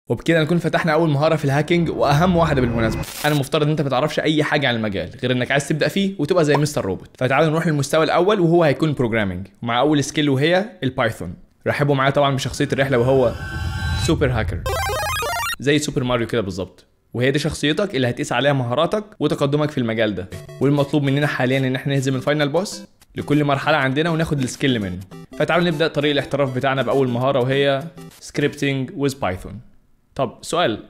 وبكده نكون فتحنا اول مهارة في ال hacking، واهم واحدة بالمناسبة. انا المفترض ان انت ما تعرفش اي حاجة عن المجال غير انك عايز تبدا فيه وتبقى زي مستر روبوت. فتعالوا نروح للمستوى الاول وهو هيكون programming، ومع اول skill وهي ال Python. رحبوا معايا طبعا بشخصية الرحلة وهو super hacker، زي سوبر ماريو كده بالظبط. وهي دي شخصيتك اللي هتقيس عليها مهاراتك وتقدمك في المجال ده. والمطلوب مننا حاليا ان احنا نهزم ال final boss لكل مرحلة عندنا وناخد ال skill منه. فتعالوا نبدا طريق الاحتراف بتاعنا باول مهارة وهي scripting with Python. طب سؤال،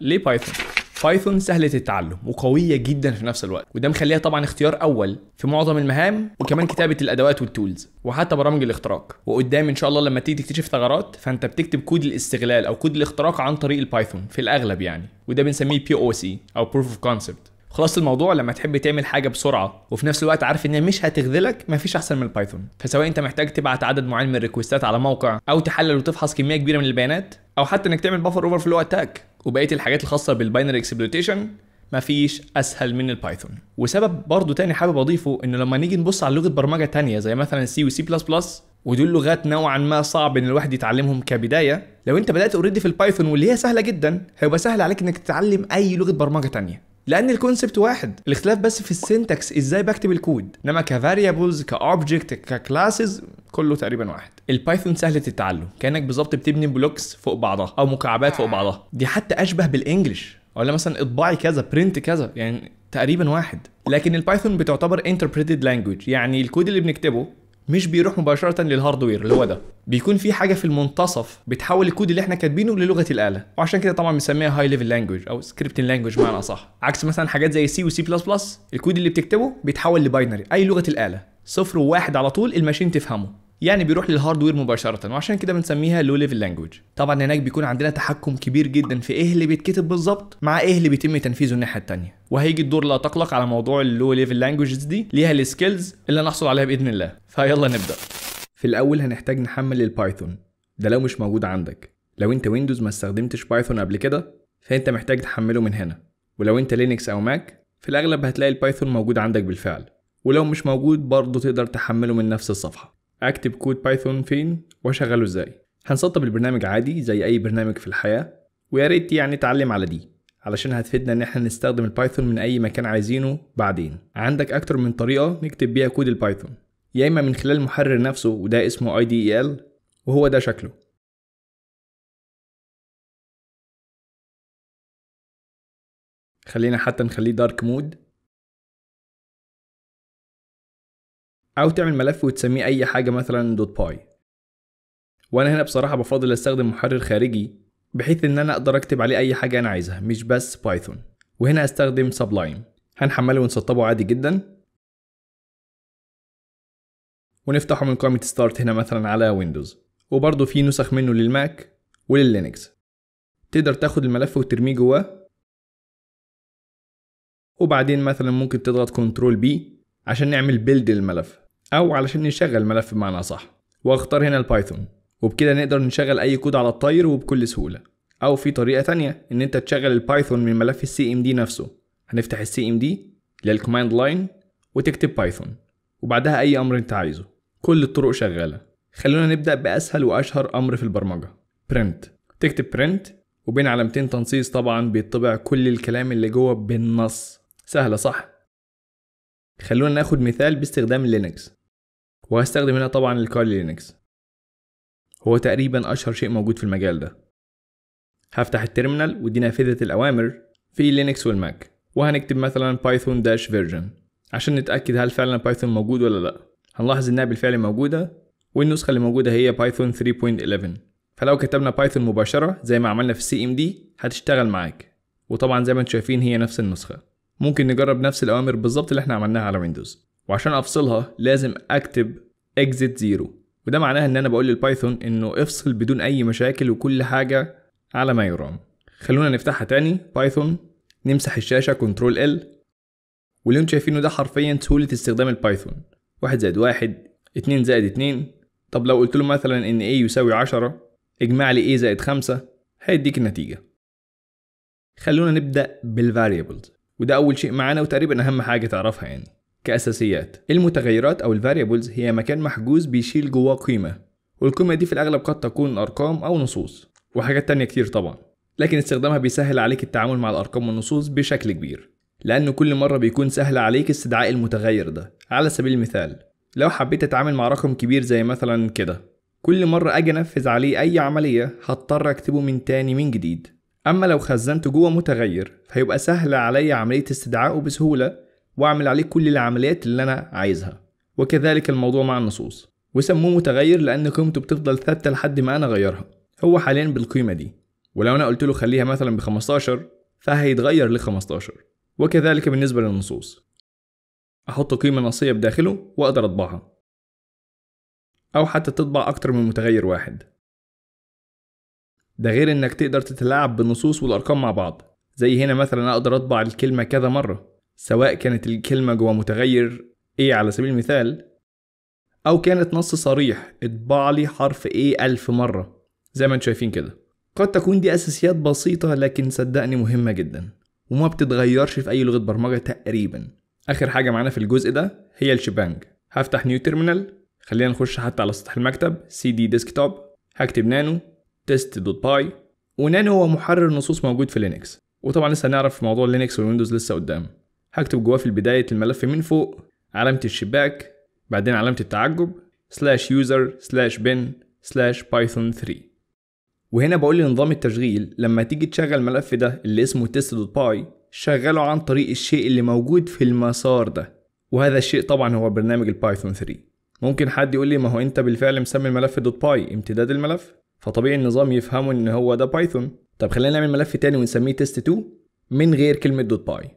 ليه Python؟ Python سهلة التعلم وقوية جدا في نفس الوقت، وده مخليها طبعا اختيار أول في معظم المهام، وكمان كتابة الأدوات وال tools وحتى برامج الاختراق. وقدام إن شاء الله لما تيجي تكتشف ثغرات فأنت بتكتب كود الاستغلال أو كود الاختراق عن طريق ال Python في الأغلب يعني، وده بنسميه POC أو Proof of Concept. خلاص الموضوع لما تحب تعمل حاجة بسرعة وفي نفس الوقت عارف انها مش هتخذلك، مفيش احسن من ال Python. فسواء انت محتاج تبعت عدد معين من ال request ات على موقع، او تحلل وتفحص كمية كبيرة من البيانات، او حتى انك تعمل buffer overflow attack وبقية الحاجات الخاصة بال binary exploitation، مفيش اسهل من ال Python. وسبب برضو تاني حابب اضيفه، انه لما نيجي نبص على لغة برمجة تانية زي مثلا سي وسي بلس بلس، ودول لغات نوعا ما صعب ان الواحد يتعلمهم كبداية، لو انت بدات already في ال Python واللي هي سهلة جدا، هيبقى سهل عليك انك تتعلم اي لغة برمجة تانية، لان ال concept واحد، الاختلاف بس في ال syntax ازاي بكتب الكود، انما ك variables ك object ك classes كله تقريبا واحد. ال Python سهلة التعلم، كانك بالظبط بتبني blocks فوق بعضها او مكعبات فوق بعضها، دي حتى اشبه بال English، ولا مثلا اطبعي كذا print كذا، يعني تقريبا واحد. لكن ال Python بتعتبر interpreted language، يعني الكود اللي بنكتبه مش بيروح مباشرة لل hardware اللي هو ده، بيكون في حاجة في المنتصف بتحول الكود اللي احنا كاتبينه للغة الآلة، وعشان كده طبعا بنسميها high level language او scripting language بمعنى اصح. عكس مثلا حاجات زي سي وسي بلس بلس، الكود اللي بتكتبه بيتحول ل binary، اي لغة الآلة، 0 و1 على طول ال machine تفهمه، يعني بيروح لل hardware مباشرة، وعشان كده بنسميها low level language. طبعا هناك بيكون عندنا تحكم كبير جدا في ايه اللي بيتكتب بالظبط مع ايه اللي بيتم تنفيذه الناحية الثانية. وهيجي الدور لا تقلق على موضوع ال low level languages دي، ليها ال skills اللي نحصل عليها باذن الله. فيلا نبدا. في الاول هنحتاج نحمل ال Python، ده لو مش موجود عندك. لو انت Windows ما استخدمتش Python قبل كده فانت محتاج تحمله من هنا، ولو انت Linux او Mac في الاغلب هتلاقي ال Python موجود عندك بالفعل، ولو مش موجود برضه تقدر تحمله من نفس الصفحة. اكتب كود Python فين واشغله ازاي؟ هنسطب البرنامج عادي زي اي برنامج في الحياة، ويا ريت يعني تعلم على دي علشان هتفيدنا ان احنا نستخدم ال Python من اي مكان عايزينه بعدين. عندك اكتر من طريقة نكتب بيها كود ال Python، يا اما من خلال المحرر نفسه وده اسمه IDLE وهو ده شكله. خلينا حتى نخليه dark mode، او تعمل ملف وتسميه اي حاجة مثلا dot py. وانا هنا بصراحة بفضل استخدم محرر خارجي بحيث ان انا اقدر اكتب عليه اي حاجة انا عايزها مش بس Python. وهنا استخدم Sublime، هنحمله ونسطبه عادي جدا، ونفتحه من قائمة start هنا مثلا على Windows. وبرضه في نسخ منه لل Mac ولل Linux، تقدر تاخد الملف وترميه جواه، وبعدين مثلا ممكن تضغط control B عشان نعمل build للملف او علشان نشغل الملف بمعنى صح. واختار هنا ال Python، وبكده نقدر نشغل اي كود على الطاير وبكل سهولة. او في طريقه تانية ان انت تشغل ال Python من ملف ال CMD نفسه. هنفتح ال CMD اللي هي ال command line وتكتب Python وبعدها اي امر انت عايزه. كل الطرق شغالة. خلونا نبدا باسهل واشهر امر في البرمجة، print. تكتب print وبين علامتين تنصيص طبعا بيطبع كل الكلام اللي جوه بالنص. سهلة صح؟ خلونا ناخد مثال باستخدام Linux، وهستخدم هنا طبعا ال Kali Linux، هو تقريبا اشهر شيء موجود في المجال ده. هفتح ال terminal ودي نافذة الاوامر في Linux وال Mac، وهنكتب مثلا Python dash version عشان نتأكد هل فعلا Python موجود ولا لا. هنلاحظ انها بالفعل موجودة، والنسخة اللي موجودة هي Python 3.11. فلو كتبنا Python مباشرة زي ما عملنا في CMD هتشتغل معاك، وطبعا زي ما انتم شايفين هي نفس النسخة. ممكن نجرب نفس الأوامر بالظبط اللي احنا عملناها على Windows، وعشان أفصلها لازم أكتب exit 0، وده معناها إن أنا بقول لل Python إنه افصل بدون أي مشاكل وكل حاجة على ما يرام. خلونا نفتحها تاني Python، نمسح الشاشة control L، واللي انتم شايفينه ده حرفيا سهولة استخدام ال Python. 1 زائد 1، 2 زائد 2. طب لو قلت له مثلا إن A يساوي 10، اجمع لي A زائد 5، هيديك النتيجة. خلونا نبدأ بال variables، وده أول شيء معانا وتقريبا أهم حاجة تعرفها يعني كأساسيات. المتغيرات أو ال variables هي مكان محجوز بيشيل جواه قيمة، والقيمة دي في الأغلب قد تكون أرقام أو نصوص. وحاجات تانية كتير طبعا. لكن استخدامها بيسهل عليك التعامل مع الأرقام والنصوص بشكل كبير، لأنه كل مرة بيكون سهل عليك استدعاء المتغير ده. على سبيل المثال لو حبيت أتعامل مع رقم كبير زي مثلا كده، كل مرة أجي أنفذ عليه أي عملية هضطر أكتبه من تاني من جديد. أما لو خزنته جوه متغير فهيبقى سهل عليا عملية استدعائه بسهولة وأعمل عليه كل العمليات اللي أنا عايزها. وكذلك الموضوع مع النصوص، وسموه متغير لأن قيمته بتفضل ثابتة لحد ما أنا أغيرها. هو حاليا بالقيمة دي، ولو أنا قلت له خليها مثلا ب15 فهيتغير ل15. وكذلك بالنسبة للنصوص، أحط قيمة نصية بداخله وأقدر أطبعها، أو حتى تطبع أكتر من متغير واحد. ده غير إنك تقدر تتلاعب بالنصوص والأرقام مع بعض، زي هنا مثلا أقدر أطبع الكلمة كذا مرة، سواء كانت الكلمة جوه متغير A على سبيل المثال، أو كانت نص صريح اطبع لي حرف A 1000 مرة زي ما انتم شايفين كده. قد تكون دي أساسيات بسيطة لكن صدقني مهمة جدا وما بتتغيرش في أي لغة برمجة تقريبا. آخر حاجة معانا في الجزء ده هي ال shebang. هفتح new terminal، خلينا نخش حتى على سطح المكتب cd desktop، هكتب nano test.py. و nano هو محرر نصوص موجود في Linux، وطبعا لسه هنعرف موضوع Linux وال Windows لسه قدام. هكتب جواه في بداية الملف من فوق علامة الشباك، بعدين علامة التعجب /user/bin/python 3. وهنا بقول لنظام التشغيل لما تيجي تشغل الملف ده اللي اسمه test.py شغله عن طريق الشيء اللي موجود في المسار ده، وهذا الشيء طبعا هو برنامج ال Python 3. ممكن حد يقول لي ما هو انت بالفعل مسمي الملف dot py امتداد الملف، فطبيعي النظام يفهمه ان هو ده Python. طب خلينا نعمل ملف تاني ونسميه test 2 من غير كلمة dot py.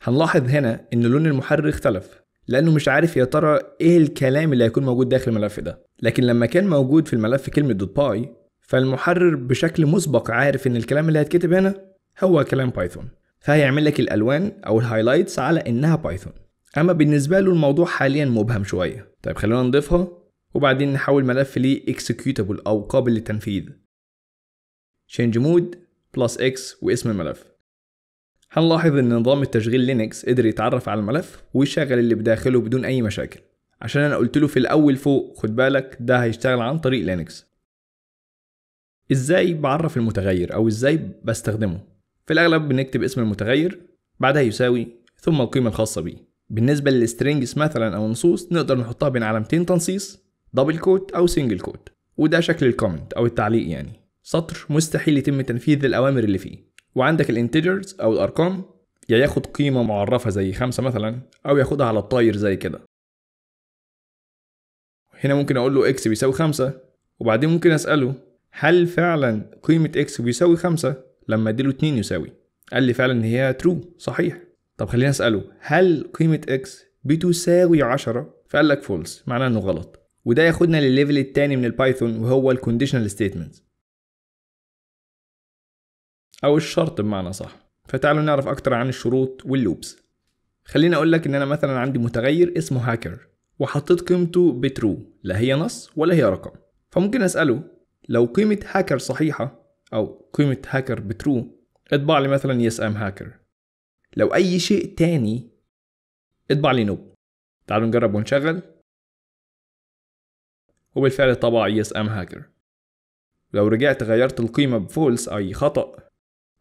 هنلاحظ هنا ان لون المحرر اختلف لانه مش عارف يا ترى ايه الكلام اللي هيكون موجود داخل الملف ده، لكن لما كان موجود في الملف كلمة dot py فالمحرر بشكل مسبق عارف ان الكلام اللي هيتكتب هنا هو كلام Python، فهيعمل لك الالوان او ال highlights على انها Python. اما بالنسبة له الموضوع حاليا مبهم شوية. طيب خلونا نضيفها وبعدين نحول ملف ليه executable او قابل للتنفيذ، change mode plus x واسم الملف. هنلاحظ ان نظام التشغيل Linux قدر يتعرف على الملف ويشغل اللي بداخله بدون اي مشاكل، عشان انا قلت له في الاول فوق خد بالك ده هيشتغل عن طريق Linux. ازاي بعرف المتغير او ازاي بستخدمه؟ في الاغلب بنكتب اسم المتغير بعدها يساوي ثم القيمة الخاصة بيه. بالنسبة لل strings مثلا او النصوص نقدر نحطها بين علامتين تنصيص double quote او single quote، وده شكل ال comment او التعليق، يعني سطر مستحيل يتم تنفيذ الاوامر اللي فيه. وعندك ال integers او الارقام، يا ياخد قيمة معرفة زي 5 مثلا او ياخدها على الطاير زي كده. هنا ممكن اقول له x بيساوي 5، وبعدين ممكن اساله هل فعلا قيمة x بيساوي 5 لما اديله 2 يساوي، قال لي فعلا ان هي true صحيح. طب خلينا اساله هل قيمة x بتساوي 10، فقال لك false معناه انه غلط. وده ياخدنا للل level الثاني من ال Python وهو ال conditional statement او الشرط بمعنى صح. فتعالوا نعرف اكتر عن الشروط وال loops. خليني اقول لك ان انا مثلا عندي متغير اسمه هاكر وحطيت قيمته ب true، لا هي نص ولا هي رقم، فممكن اساله لو قيمة هاكر صحيحة او قيمة hacker ب true اطبع لي مثلا yes I'm hacker، لو اي شيء تاني اطبع لي noob. تعالوا نجرب ونشغل، وبالفعل طبع yes I'm hacker. لو رجعت غيرت القيمة ب false اي خطأ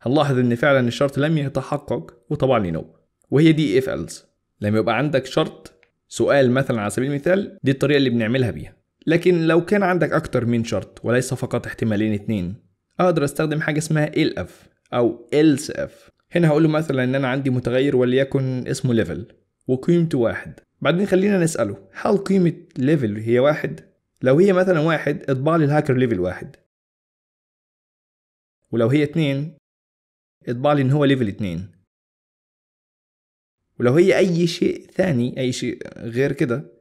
هنلاحظ ان فعلا الشرط لم يتحقق وطبع لي noob. وهي دي if else. لما يبقى عندك شرط سؤال مثلا على سبيل المثال دي الطريقة اللي بنعملها بيها. لكن لو كان عندك اكتر من شرط وليس فقط احتمالين اتنين اقدر استخدم حاجة اسمها elif او else if. هنا هقول له مثلا ان انا عندي متغير وليكن اسمه level وقيمته 1، بعدين خلينا نسأله هل قيمة level هي 1؟ لو هي مثلا 1 اطبع لي ال hacker level 1، ولو هي 2 اطبع لي ان هو level 2، ولو هي اي شيء ثاني اي شيء غير كده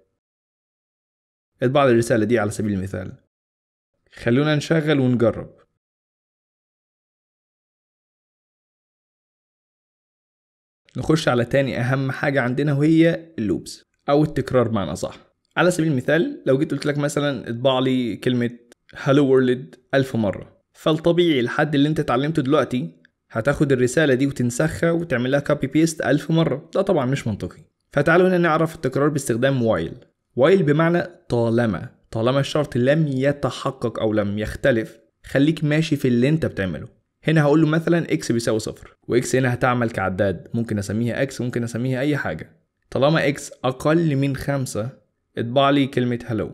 اطبع لي الرسالة دي على سبيل المثال. خلونا نشغل ونجرب. نخش على تاني اهم حاجة عندنا وهي ال loops او التكرار بمعنى صح. على سبيل المثال لو جيت قلت لك مثلا اطبع لي كلمة hello world 1000 مرة، فالطبيعي الحد اللي انت اتعلمته دلوقتي هتاخد الرسالة دي وتنسخها وتعمل لها copy paste 1000 مرة، ده طبعا مش منطقي. فتعالوا هنا نعرف التكرار باستخدام while. while بمعنى طالما، طالما الشرط لم يتحقق او لم يختلف خليك ماشي في اللي انت بتعمله. هنا هقول له مثلا x بيساوي 0، و x هنا هتعمل كعداد، ممكن اسميها x ممكن اسميها اي حاجة. طالما x اقل من 5 اطبع لي كلمة hello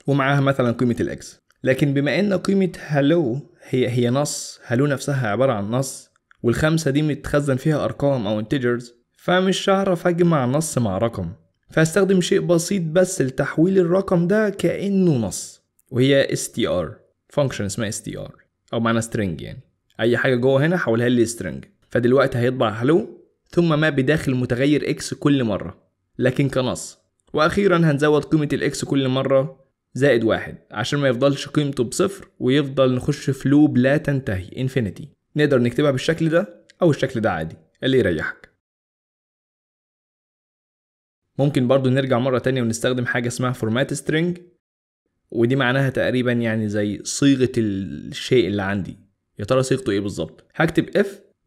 ومعاها مثلا قيمة ال x. لكن بما ان قيمة hello هي نص، hello نفسها عبارة عن نص، والخمسة دي متخزن فيها ارقام او integers، فمش هعرف اجمع نص مع رقم، فهستخدم شيء بسيط بس لتحويل الرقم ده كأنه نص، وهي str، function اسمها str او معنى string، يعني اي حاجة جوه هنا حولها لي string. فدلوقتي هيطبع hello ثم ما بداخل متغير x كل مرة لكن كنص. واخيرا هنزود قيمة ال x كل مرة زائد 1 عشان ما يفضلش قيمته بصفر ويفضل نخش في loop لا تنتهي infinity. نقدر نكتبها بالشكل ده او الشكل ده عادي، اللي يريحك. ممكن برضو نرجع مرة تانية ونستخدم حاجة اسمها format string، ودي معناها تقريبا يعني زي صيغة الشيء اللي عندي، يا ترى صيغته ايه بالظبط. هكتب if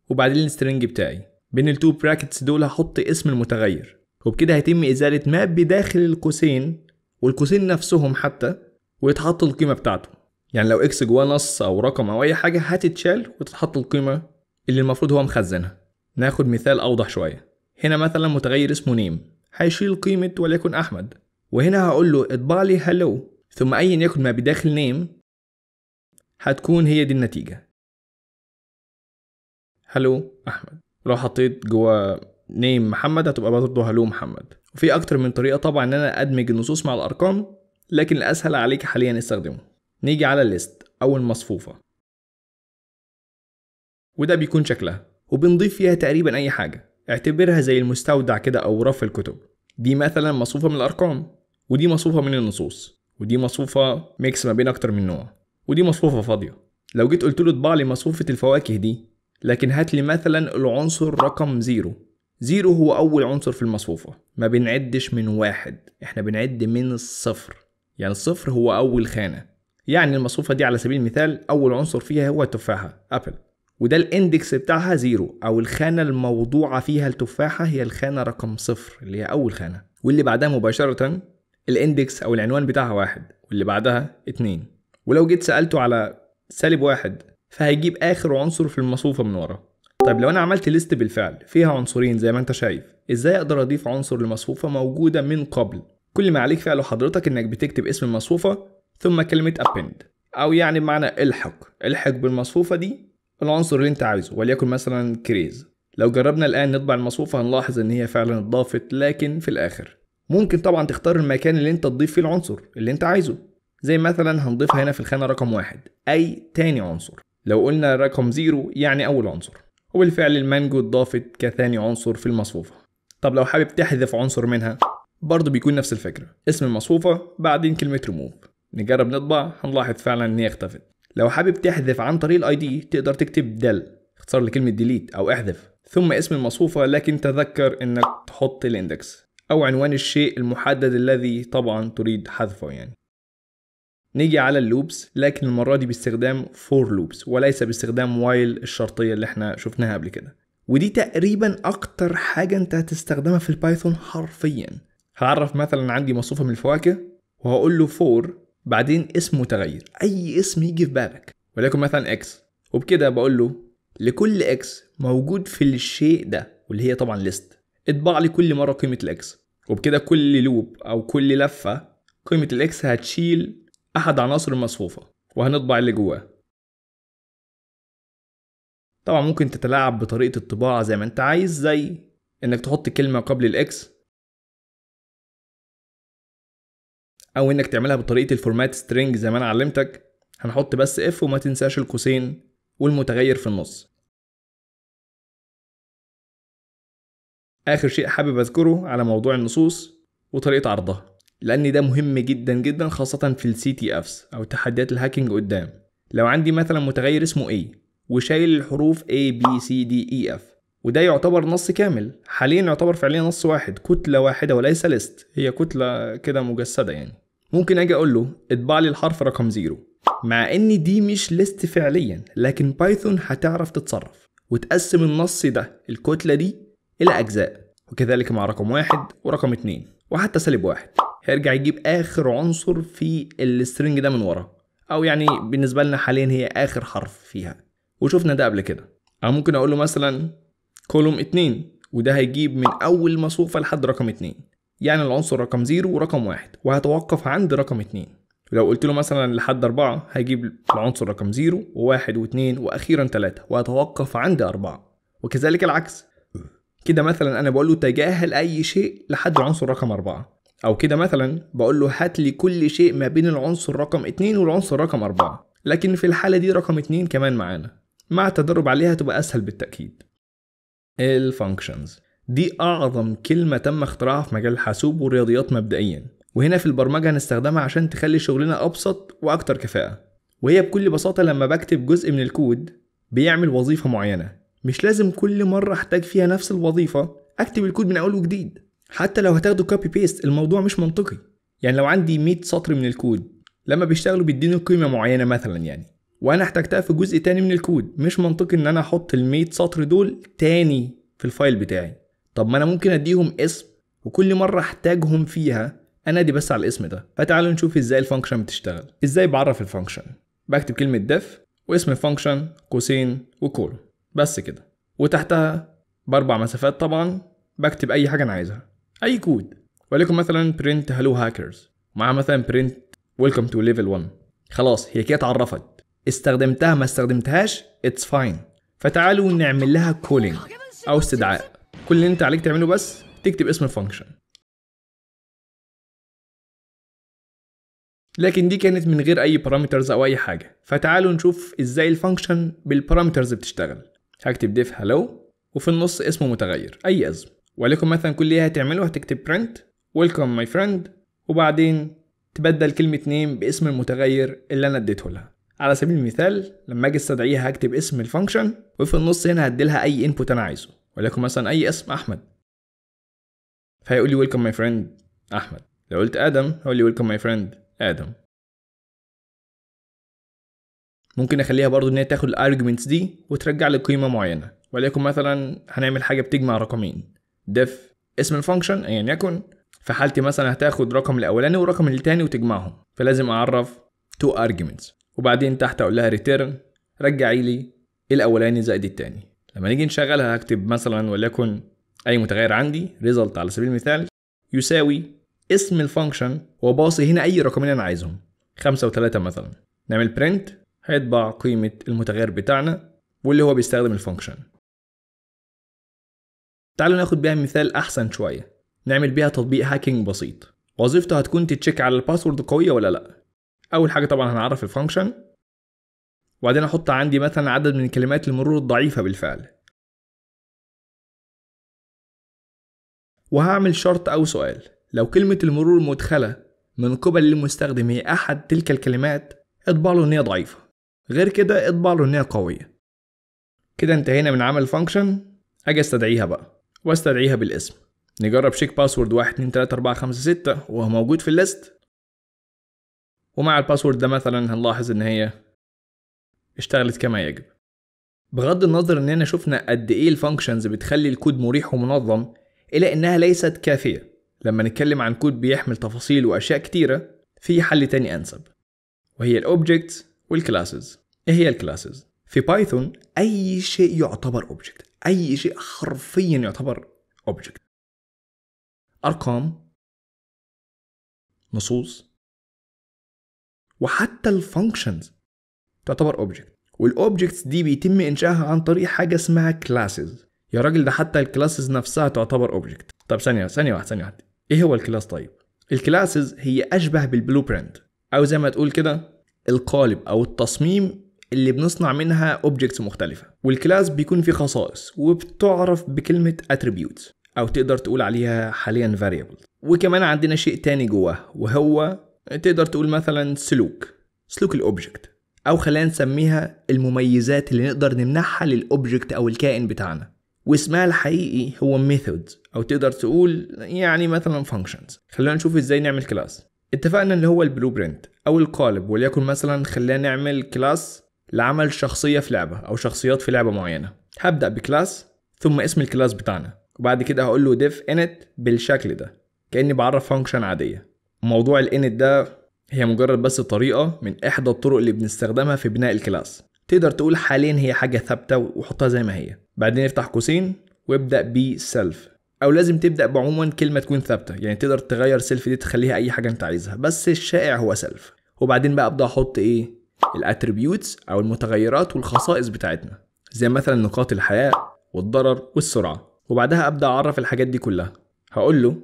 وبعدين ال string بتاعي، بين ال two brackets دول هحط اسم المتغير، وبكده هيتم ازالة ما بداخل القوسين والقوسين نفسهم حتى، ويتحط القيمة بتاعته. يعني لو x جواه نص او رقم او اي حاجة هتتشال وتتحط القيمة اللي المفروض هو مخزنها. ناخد مثال اوضح شوية. هنا مثلا متغير اسمه name هيشيل قيمة وليكن احمد، وهنا هقول له اطبع لي hello، ثم ايا يكن ما بداخل name هتكون هي دي النتيجة، hello احمد. لو حطيت جوه name محمد هتبقى برضه hello محمد. وفي اكتر من طريقة طبعا ان انا ادمج النصوص مع الارقام، لكن الاسهل عليك حاليا استخدمه. نيجي على ال list او المصفوفة، وده بيكون شكلها، وبنضيف فيها تقريبا اي حاجة، اعتبرها زي المستودع كده او رف الكتب. دي مثلا مصفوفة من الارقام، ودي مصفوفة من النصوص، ودي مصفوفة mix ما بين اكتر من نوع، ودي مصفوفة فاضية. لو جيت قلت له اطبع لي مصفوفة الفواكه دي، لكن هات لي مثلا العنصر رقم 0. 0 هو اول عنصر في المصفوفة، ما بنعدش من 1، احنا بنعد من الصفر، يعني الصفر هو اول خانة. يعني المصفوفة دي على سبيل المثال اول عنصر فيها هو التفاحة apple، وده ال index بتاعها 0، او الخانة الموضوعة فيها التفاحة هي الخانة رقم 0 اللي هي اول خانة، واللي بعدها مباشرة ال index او العنوان بتاعها 1، واللي بعدها 2. ولو جيت سألته على -1 فهيجيب اخر عنصر في المصفوفة من ورا. طيب لو انا عملت list بالفعل فيها عنصرين زي ما انت شايف، ازاي اقدر اضيف عنصر لمصفوفة موجودة من قبل؟ كل ما عليك فعله حضرتك انك بتكتب اسم المصفوفة ثم كلمة append، او يعني بمعنى الحق، الحق بالمصفوفة دي العنصر اللي انت عايزه، وليكن مثلا كريز. لو جربنا الان نطبع المصفوفة هنلاحظ ان هي فعلا اتضافت، لكن في الاخر ممكن طبعا تختار المكان اللي انت تضيف فيه العنصر اللي انت عايزه، زي مثلا هنضيفها هنا في الخانة رقم 1، اي تاني عنصر. لو قلنا رقم 0 يعني اول عنصر، وبالفعل المانجو اتضافت كثاني عنصر في المصفوفة. طب لو حابب تحذف عنصر منها برضه بيكون نفس الفكرة، اسم المصفوفة بعدين كلمة ريموف. نجرب نطبع هنلاحظ فعلا ان هي اختفت. لو حابب تحذف عن طريق ال ID تقدر تكتب del، اختصار لكلمة delete او احذف، ثم اسم المصفوفة، لكن تذكر انك تحط ال index او عنوان الشيء المحدد الذي طبعا تريد حذفه يعني. نيجي على ال loops، لكن المرة دي باستخدام for loops وليس باستخدام while الشرطية اللي احنا شفناها قبل كده، ودي تقريبا اكتر حاجة انت هتستخدمها في ال Python حرفيا. هعرف مثلا عندي مصفوفة من الفواكه وهقول له for بعدين اسم متغير، اي اسم يجي في بالك، وليكن مثلا x، وبكده بقول له لكل x موجود في الشيء ده واللي هي طبعا list، اطبع لي كل مرة قيمة ال x، وبكده كل loop او كل لفة قيمة ال x هتشيل احد عناصر المصفوفة وهنطبع اللي جواه. طبعا ممكن تتلاعب بطريقة الطباعة زي ما انت عايز، زي انك تحط كلمة قبل ال x، او انك تعملها بطريقة ال format string زي ما انا علمتك. هنحط بس if وما تنساش القوسين والمتغير في النص. اخر شيء حابب اذكره على موضوع النصوص وطريقة عرضها، لان ده مهم جدا جدا خاصة في ال CTFs او تحديات ال hacking قدام. لو عندي مثلا متغير اسمه A وشايل الحروف A B C D E F، وده يعتبر نص كامل حاليا، يعتبر فعليا نص واحد، كتلة واحدة وليس list، هي كتلة كده مجسدة يعني. ممكن اجي اقول له اطبع لي الحرف رقم 0، مع ان دي مش list فعليا، لكن Python هتعرف تتصرف وتقسم النص ده الكتلة دي الى اجزاء، وكذلك مع رقم 1 ورقم 2 وحتى -1. هيرجع يجيب اخر عنصر في ال string ده من ورا، او يعني بالنسبة لنا حاليا هي اخر حرف فيها، وشفنا ده قبل كده. او ممكن اقول له مثلا column 2، وده هيجيب من اول مصفوفة لحد رقم 2، يعني العنصر رقم 0 ورقم 1، وهتوقف عند رقم 2. ولو قلت له مثلا لحد 4 هيجيب العنصر رقم 0 و1 و2 واخيرا 3، وهتوقف عند 4، وكذلك العكس. كده مثلا انا بقول له تجاهل اي شيء لحد العنصر رقم 4، او كده مثلا بقول له هات لي كل شيء ما بين العنصر رقم 2 والعنصر رقم 4، لكن في الحالة دي رقم 2 كمان معانا. مع التدرب عليها تبقى اسهل بالتأكيد. ال functions دي اعظم كلمة تم اختراعها في مجال الحاسوب والرياضيات مبدئيا، وهنا في البرمجة هنستخدمها عشان تخلي شغلنا ابسط واكتر كفاءة. وهي بكل بساطة لما بكتب جزء من الكود بيعمل وظيفة معينة، مش لازم كل مرة احتاج فيها نفس الوظيفة اكتب الكود من اول وجديد. حتى لو هتاخده copy paste الموضوع مش منطقي. يعني لو عندي 100 سطر من الكود لما بيشتغلوا بيديني قيمة معينة مثلا يعني، وانا احتاجتها في جزء تاني من الكود، مش منطقي ان انا احط ال 100 سطر دول تاني في ال file بتاعي. طب ما انا ممكن اديهم اسم وكل مرة احتاجهم فيها انادي بس على الاسم ده. فتعالوا نشوف ازاي ال function بتشتغل. ازاي بعرف ال function؟ بكتب كلمة def واسم ال function قوسين و colon بس كده، وتحتها باربع مسافات طبعا بكتب اي حاجة انا عايزها، اي كود، وليكن مثلا print hello hackers مع مثلا print welcome to level 1. خلاص هي كده اتعرفت، استخدمتها ما استخدمتهاش it's fine. فتعالوا نعمل لها calling او استدعاء. كل اللي انت عليك تعمله بس تكتب اسم ال function. لكن دي كانت من غير اي parameters او اي حاجة. فتعالوا نشوف ازاي ال function بال parameters بتشتغل. هكتب def hello وفي النص اسمه متغير اي اسم، ولكن مثلا كل اللي هتعمله هتكتب print welcome my friend، وبعدين تبدل كلمة name باسم المتغير اللي انا اديته لها. على سبيل المثال لما اجي استدعيها هكتب اسم ال function وفي النص هنا هديلها اي input انا عايزه، ولكن مثلا اي اسم احمد، فهيقول لي welcome my friend احمد. لو قلت ادم هيقول لي welcome my friend ادم. ممكن اخليها برضو ان هي تاخد ال arguments دي وترجع لي قيمة معينة، وليكن مثلا هنعمل حاجة بتجمع رقمين، def اسم ال function ايا يكن، في حالتي مثلا هتاخد رقم الاولاني ورقم التاني وتجمعهم، فلازم اعرف two arguments، وبعدين تحت اقول لها return رجعي لي الاولاني زائد التاني. لما نيجي نشغلها هكتب مثلا وليكن اي متغير عندي result على سبيل المثال يساوي اسم ال function، وباصي هنا اي رقمين انا عايزهم 5 و3 مثلا. نعمل print هيطبع قيمة المتغير بتاعنا واللي هو بيستخدم ال function. تعالوا ناخد بيها مثال احسن شوية، نعمل بيها تطبيق hacking بسيط وظيفته هتكون ت check على ال password قوية ولا لا. اول حاجة طبعا هنعرف ال function، وبعدين احط عندي مثلا عدد من كلمات المرور الضعيفة بالفعل، وهعمل شرط او سؤال، لو كلمة المرور المدخلة من قبل المستخدم هي احد تلك الكلمات اطبع له ان هي ضعيفة، غير كده اطبع له ان هي قوية. كده انتهينا من عمل function. اجي استدعيها بقى واستدعيها بالاسم. نجرب check password 1 2 3 4 5 6 وهو موجود في ال list، ومع ال password ده مثلا هنلاحظ ان هي اشتغلت كما يجب. بغض النظر اننا شفنا قد ايه ال functions بتخلي الكود مريح ومنظم، الا انها ليست كافية. لما نتكلم عن كود بيحمل تفاصيل واشياء كتيرة، في حل تاني انسب، وهي ال objects وال classes. ايه هي ال classes؟ في Python اي شيء يعتبر object، اي شيء حرفيا يعتبر object. ارقام، نصوص، وحتى ال functions تعتبر object. وال objects دي بيتم انشائها عن طريق حاجة اسمها classes. يا راجل ده حتى ال classes نفسها تعتبر object. طب ثانية واحدة، ايه هو ال class؟ طيب ال classes هي اشبه بال blueprint، او زي ما تقول كده القالب او التصميم اللي بنصنع منها objects مختلفة. وال class بيكون فيه خصائص وبتعرف بكلمه attributes، او تقدر تقول عليها حاليا variable. وكمان عندنا شيء تاني جواه، وهو تقدر تقول مثلا سلوك ال object، او خلينا نسميها المميزات اللي نقدر نمنحها لل object او الكائن بتاعنا، واسمها الحقيقي هو methods، او تقدر تقول يعني مثلا functions. خلينا نشوف ازاي نعمل class. اتفقنا اللي هو ال blueprint او القالب، وليكن مثلا خلينا نعمل class لعمل شخصية في لعبة او شخصيات في لعبة معينة. هبدأ ب class ثم اسم ال class بتاعنا، وبعد كده هقول له def init بالشكل ده كأني بعرف function عادية. موضوع ال init ده هي مجرد بس طريقه من احدى الطرق اللي بنستخدمها في بناء ال class. تقدر تقول حاليا هي حاجة ثابتة وحطها زي ما هي. بعدين افتح قوسين وابدا ب self، او لازم تبدا بعموما كلمة تكون ثابتة، يعني تقدر تغير self دي تخليها اي حاجة انت عايزها، بس الشائع هو self. وبعدين بقى ابدا احط ايه؟ ال attributes او المتغيرات والخصائص بتاعتنا، زي مثلا نقاط الحياة والضرر والسرعة. وبعدها ابدا اعرف الحاجات دي كلها. هقول له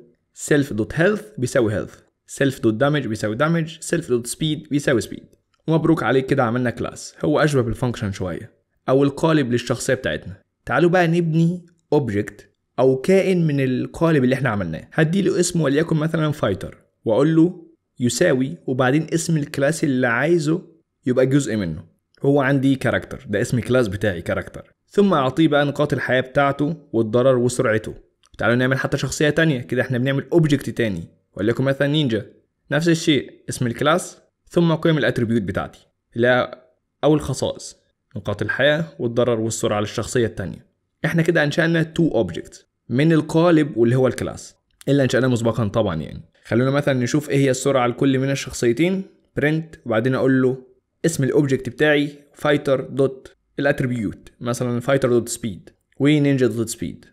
self.health بيساوي health، self.damage بيساوي damage، self.speed بيساوي speed. ومبروك عليك، كده عملنا class هو اشبه بال function شوية، او القالب للشخصية بتاعتنا. تعالوا بقى نبني object او كائن من القالب اللي احنا عملناه. هدي له اسم وليكن مثلا fighter، واقول له يساوي وبعدين اسم ال class اللي عايزه يبقى جزء منه. هو عندي character، ده اسم ال class بتاعي character. ثم اعطيه بقى نقاط الحياة بتاعته والضرر وسرعته. تعالوا نعمل حتى شخصية تانية، كده احنا بنعمل object تاني، وليكن مثلا نينجا، نفس الشيء اسم ال class ثم قيم ال attribute بتاعتي اللي او الخصائص، نقاط الحياة والضرر والسرعة للشخصية التانية. احنا كده انشأنا two objects من القالب واللي هو ال class اللي انشأناه مسبقا طبعا. يعني خلونا مثلا نشوف ايه هي السرعة لكل من الشخصيتين. print وبعدين اقول له اسم ال object بتاعي fighter dot ال attribute، مثلا fighter dot speed و ninja dot speed.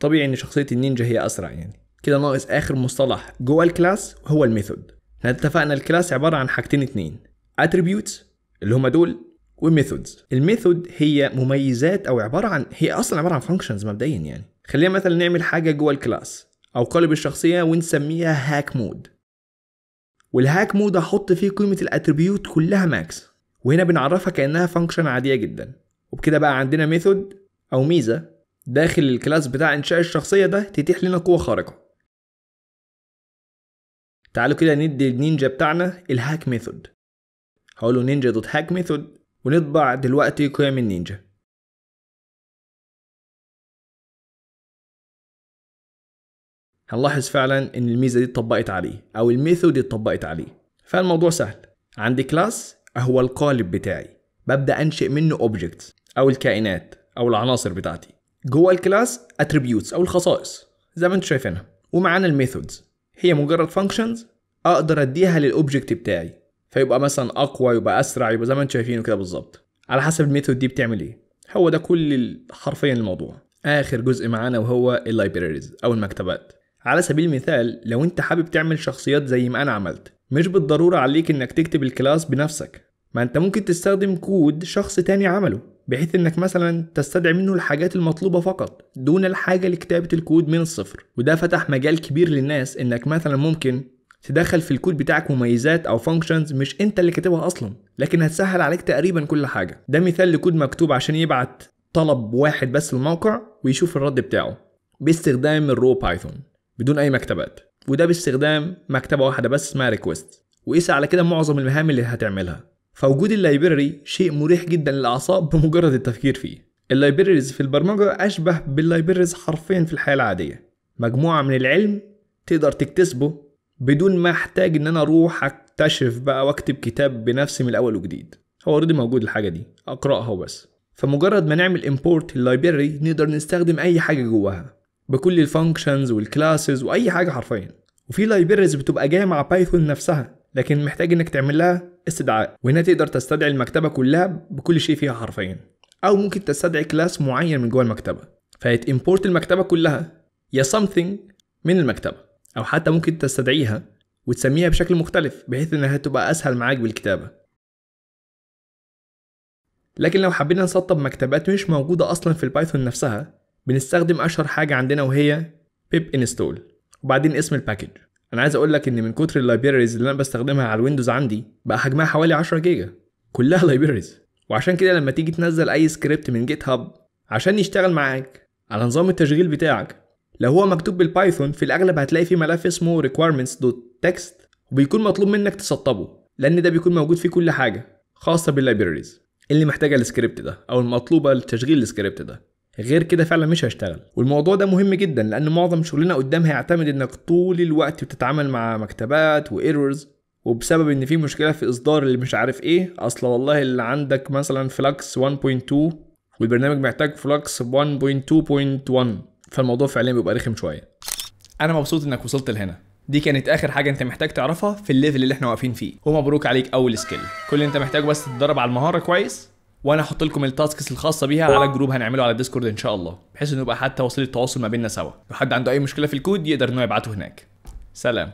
طبيعي ان شخصية النينجا هي اسرع. يعني كده ناقص اخر مصطلح جوه ال class هو ال method. احنا اتفقنا ال class عبارة عن حاجتين اتنين، attributes اللي هما دول و methods. ال method هي مميزات او عبارة عن، هي اصلا عبارة عن functions مبدئيا. يعني خلينا مثلا نعمل حاجة جوه ال class او قالب الشخصية ونسميها hack mode، وال hack mode هحط فيه قيمة ال attribute كلها max، وهنا بنعرفها كانها function عادية جدا. وبكده بقى عندنا method او ميزة داخل ال class بتاع انشاء الشخصية ده تتيح لنا قوة خارقة. تعالوا كده ندي النينجا بتاعنا ال hack method، هقوله ninja dot hack method، ونطبع دلوقتي قيم النينجا. هنلاحظ فعلا ان الميزة دي اتطبقت عليه او ال method دي اتطبقت عليه. فالموضوع سهل، عندي class هو القالب بتاعي، ببدا انشئ منه objects او الكائنات او العناصر بتاعتي. جوه ال class attributes او الخصائص زي ما انتم شايفينها، ومعانا ال methods هي مجرد functions اقدر اديها لل object بتاعي، فيبقى مثلا اقوى، يبقى اسرع، يبقى زي ما انتم شايفينه كده بالظبط على حسب ال method دي بتعمل ايه. هو ده كل حرفيا الموضوع. اخر جزء معانا وهو ال libraries او المكتبات. على سبيل المثال لو انت حابب تعمل شخصيات زي ما انا عملت، مش بالضرورة عليك انك تكتب ال class بنفسك، ما انت ممكن تستخدم كود شخص تاني عمله، بحيث انك مثلا تستدعي منه الحاجات المطلوبة فقط دون الحاجة لكتابه الكود من الصفر. وده فتح مجال كبير للناس انك مثلا ممكن تدخل في الكود بتاعك مميزات او functions مش انت اللي كاتبها اصلا، لكن هتسهل عليك تقريبا كل حاجة. ده مثال لكود مكتوب عشان يبعت طلب واحد بس للموقع ويشوف الرد بتاعه باستخدام ال raw Python بدون اي مكتبات، وده باستخدام مكتبه واحدة بس اسمها request. وقيس على كده معظم المهام اللي هتعملها. فوجود ال library شيء مريح جدا للاعصاب بمجرد التفكير فيه. ال libraries في البرمجة اشبه بال libraries حرفيا في الحياة العادية، مجموعة من العلم تقدر تكتسبه بدون ما احتاج ان انا اروح اكتشف بقى واكتب كتاب بنفسي من الاول وجديد. هو already موجود الحاجة دي، اقراها وبس. فمجرد ما نعمل import لل library نقدر نستخدم اي حاجة جواها بكل ال functions وال classes واي حاجة حرفيا. وفي libraries بتبقى جاية مع Python نفسها، لكن محتاج انك تعمل لها استدعاء، وهنا تقدر تستدعي المكتبة كلها بكل شيء فيها حرفيا، او ممكن تستدعي class معين من جوه المكتبة، فهت import المكتبة كلها يا something من المكتبة، او حتى ممكن تستدعيها وتسميها بشكل مختلف بحيث انها تبقى اسهل معاك بالكتابة. لكن لو حبينا نسطب مكتبات مش موجودة اصلا في ال Python نفسها، بنستخدم اشهر حاجة عندنا وهي pip install وبعدين اسم ال package. انا عايز اقول لك ان من كتر ال libraries اللي انا بستخدمها على ال Windows عندي بقى حجمها حوالي 10 جيجا كلها libraries. وعشان كده لما تيجي تنزل اي سكريبت من GitHub عشان يشتغل معاك على نظام التشغيل بتاعك، لو هو مكتوب بال Python في الاغلب هتلاقي فيه ملف اسمه requirements.txt وبيكون مطلوب منك تسطبه، لان ده بيكون موجود فيه كل حاجة خاصة بال libraries اللي محتاجه السكريبت ده او المطلوبة لتشغيل السكريبت ده. غير كده فعلا مش هيشتغل. والموضوع ده مهم جدا لان معظم شغلنا قدام هيعتمد انك طول الوقت بتتعامل مع مكتبات و errors، وبسبب ان في مشكلة في اصدار اللي مش عارف ايه، اصل والله اللي عندك مثلا Flask 1.2 والبرنامج محتاج Flask 1.2.1، فالموضوع فعليا بيبقى رخم شوية. انا مبسوط انك وصلت لهنا. دي كانت اخر حاجة انت محتاج تعرفها في ال level اللي احنا واقفين فيه، ومبروك عليك اول skill. كل اللي انت محتاجه بس تتدرب على المهارة كويس، وانا هحط لكم ال tasks الخاصة بيها على group هنعمله على Discord ان شاء الله، بحيث انه يبقى حتى وسيلة تواصل ما بيننا سوا. لو حد عنده اي مشكلة في الكود يقدر انه يبعته هناك. سلام.